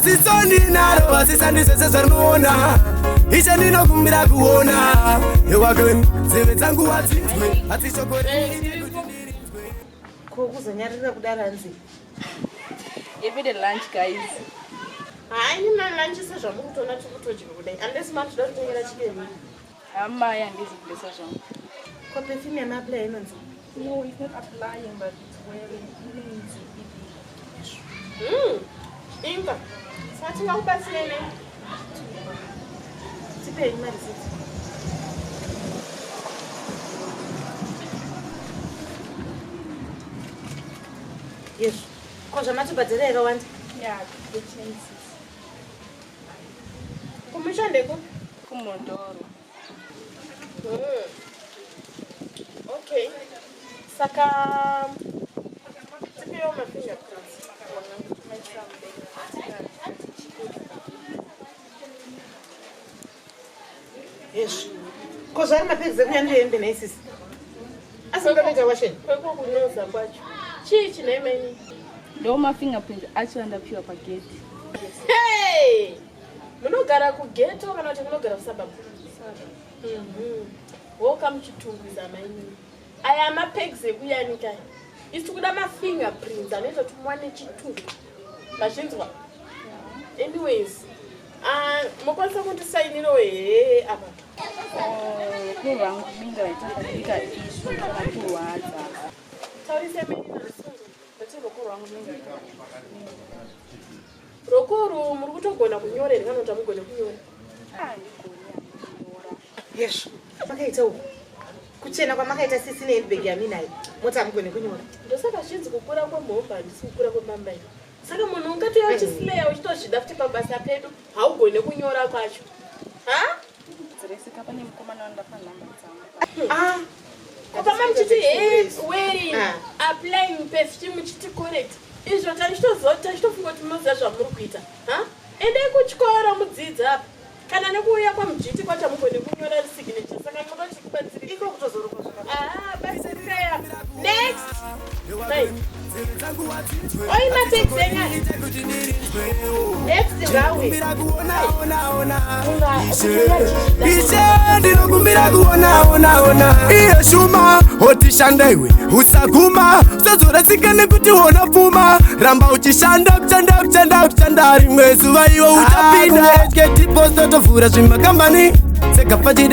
Ziso ndinaro, asi sandi zvese zvarinoona. Ishe, ndinokumbira kuona ewake, nzeve dzangu hadzinzwe, asi shoko renyu kuti ndirinzwe. Ko kuzonyarira kudaro hanzi? Everyday lunch, guys. Hayi, nina lunch sezvamuri kutoona tiri kutodya kudai, unless matoda kutengera chicken. Amai, handizi kulesa zvangu. Ko perfume yamaapply inonzi? No, it's not applying, but it's wearing. Inonzi ipi? Inga saka tingakubatsirei nei? Tipei marisiti. Yezvo, ko zvamatobhadhara yakawanda? Yeah, the chances. Kumushandeko? Kumondoro. Okay, saka tipewo mafingerprints. Yezvo, ko zvari mapegs ekuyanira hembe naisisi, asi mukatoita washeni? Kweko kunoza kwacho chii chinaimani? Ndo mafingerprints acho andapiwa pagedhi. Hey! Munogara kughetto kana kuti munogara kusuburb? Welcome Chitungwiza, mainini. Aya mapegs ekuyanika aya. Isu kuda mafingerprints anoita kuti muwane chitupa, mazvinzwa? Anyways, mokwanisa kundisainirawo here apa? Ruoko rwangu binga raitaka ishu rakurwadza. Taurise mainini, handisunzwa. Ndati ruoko rwangu binga. Roko uru muri kutogona kunyora here kana kuti hamugone kunyora? Handigoni kunyora. Yezvo, makaita uku kuchena kwamakaita sisi nehandbag yaminayo, moti hamugone kunyora? Ndosaka zvinzi kukura kwemhomba handisi kukura kwembambaira. Saka munhu ungatouya uchisileya, uchitozvida futi pabasa pedu, haugone kunyora kwacho, ha? Dzireseka, pane mukomana wandapa nhamba dzangu. Ah. Kupama muchiti he wearing, Ah. applying perfume, muchiti correct izvo, tachitoziva, tachitofunga kuti munoziva zvamuri kuita, ha? Endai kuchikoro mudzidze apa, kana nekuuya kwamujiti kwacho hamugone kunyora signature, saka munochikubatsirika. Iko kutozorukwa zvakanaka. Ah, batsirai. Next. Nzeve dzangu hadzinzwe. Oi, mapegs enyu. Kuti ndirinzwe. Next round. Ndinokumbira kuona, ona, ona. Ishe, Ishe, ndinokumbira kuona, ona, ona. Iye shuma otishanda, iwe usaguma, usazorasika nekuti wona pfuma. Ramba uchishanda, kushanda, kushanda, kushanda, rimwe zuva iwe uchapinda. Tovhura zvimakambani sega pachide.